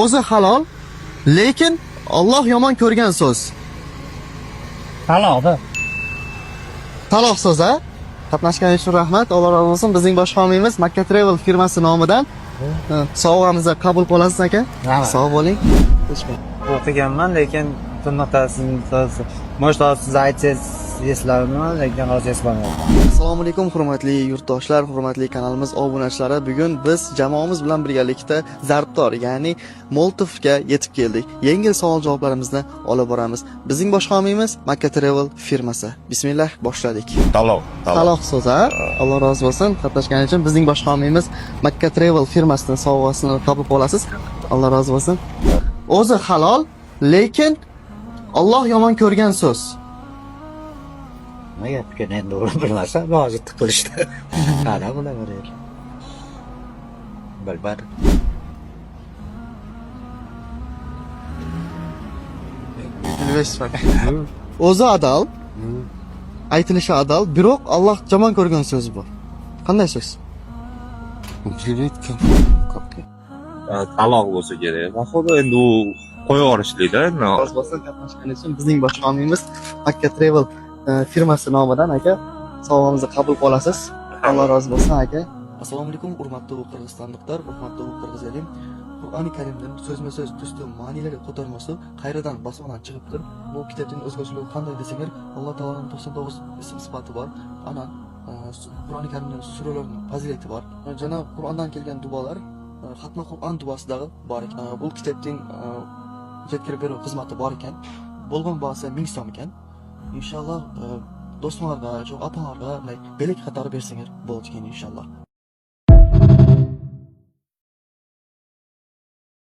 O'zi halol, lekin Alloh yomon ko'rgan so'z. Taloqda. Taloq so'zi, a? Qatnashganingiz uchun rahmat. Alloh rozi bo'lsin. Bizning bosh homiymiz Makka Travel firmasi nomidan sovg'amizni qabul qilasiz aka. Rahmat. Sog' bo'ling. O'qiganman, lekin nuqtasini может hozir siz aytsangiz eslarman, lekin hozir eslolmayapman. Assalomu alaykum hurmatli yurtdoshlar, hurmatli kanalimiz obunachilari. Bugun biz jamoamiz bilan birgalikda Zarbdor, ya'ni Moltovga yetib keldik. Yengil savol javoblarimizni olib boramiz. Bizning bosh homiymiz Makka Travel firmasi. Bismillah, boshladik. Taloq. Taloq so'zi, a? Alloh rozi bo'lsin. Qatnashganingiz uchun bizning bosh homiymiz Makka Travel firmasining sovg'asini qabul qilasiz. Alloh rozi bo'lsin. O'zi halol, lekin Alloh yomon ko'rgan so'z. Nima gap ekan endi uni bilmasam hozir tiqilishdi. Qani bilaman endi. Bilmadim. O'zi adal, aytilishi adal, biroq Alloh yomon ko'rgan so'z bu. Qanday so'z? Taloq bo'lsa kerak. Походу endi u qo'yib yuborishlikda endi. Rozi bo'lsin qatnashganingiz uchun bizning bosh homiymiz Makka Travel firmasi nomidan aka sovg'amizni qabul qilasiz. Alloh rozi bo'lsin aka. Assalomu alaykum hurmatli qirg'izistonliklar, hurmatli qirg'iz elim. Qur'oni Karimning so'zma-so'z tustу ma'nilari ko'tarmasi qayerdan bosmadan chiqibdir. Bu kitobning o'zgachiligi qanday desanglar, Alloh taoloning 99 ism sifati bor. Ana Qur'oni Karimning suralarining fazilati bor. Jana Qur'ondan kelgan duolar, xatma Qur'on duosidagi bor ekan. Bu kitobning yetkazib beruv xizmati bor ekan. Bo'lgan bahasi 1000 so'm ekan. Inshaalloh do'stlarga, opalarga belak qatori bersanglar bo'ladi ekan inshaalloh.